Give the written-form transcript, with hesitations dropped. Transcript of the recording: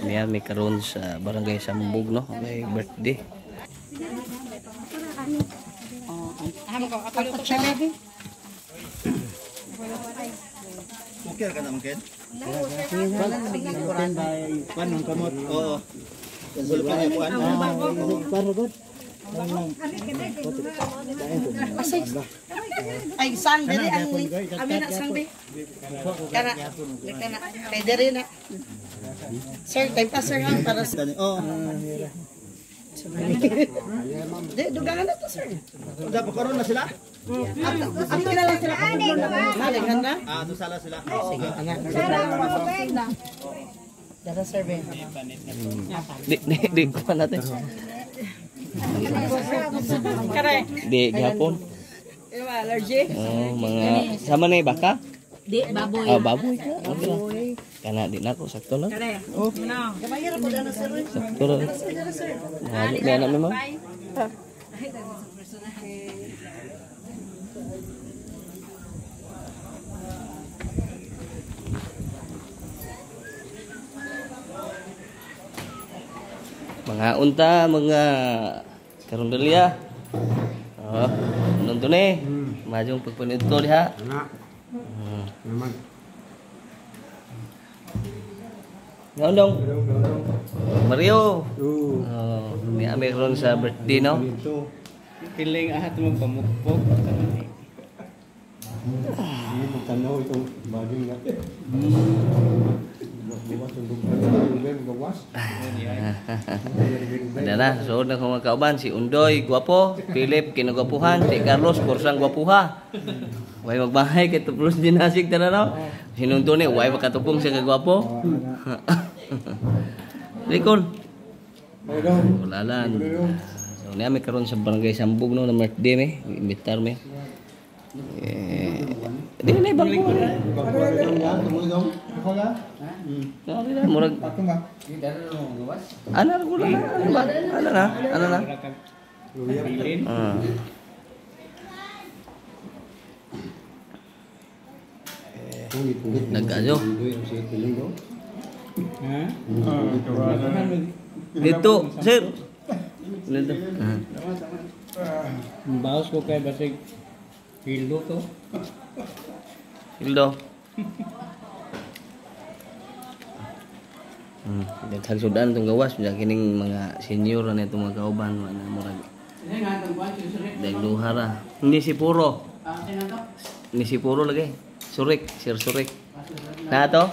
Niya may karon sa Barangay Sambug, no? May birthday. Okay ka na mungkin? Kuan kamot. Oo. Ay sang diri ang ami na sang bi. Kana kana kay diri na. Sir, time pa sir ha para sa Oo. Di dugangan na to sir. Dapat karon na sila? Ato na lang sila katulong na. Malighan na. Ah, to sala sila. Sige, ana. Dara sir be. Di di di kuan natin. Kare. Di gihapon. Allergy. Oh, mga sama na baka? Di, baboy. Ah, baboy ka. Okay lang. Kana di na ko sakto lang. Kare. Oh, Gamay ra po dana sir. sakto lang. Mahalo na na ma'am. Mga unta, mga karundalya. Oh, nandun eh. Majong pagpanood ko diha. Naman. Ngaon dong. Mario. Oo. Oh, ni ami ron sa birthday, no? Dito. Piling ahat mo pamukpok. Hindi mo tanaw itong baging na. Gawas ang gawas. Ada na, suod na kong mga kauban si Undoy, gwapo, Philip, kinagwapuhan, si Carlos, kursang gwapuha. Way magbahay kay tuplos dinasig tanan no. Hinunto ni way makatupong sa kagwapo. Likon. Ulalan. So niya may karon sa Barangay Sambug no na birthday me, imbitar me. Eh, di na bangko. Dali na murag. Ana ra gula na, ano ba? Ana na, ana na. Ah. Nag-ano? Dito, sir. Dito. Bawas ko kay basig hildo to. Hildo. Daghang sudan itong gawas, kining mga senior na itong mga kauban, na murag. Dagduha ra. Hindi si Puro. Ni si Puro lagi. Surik, Sir Surik. Na to?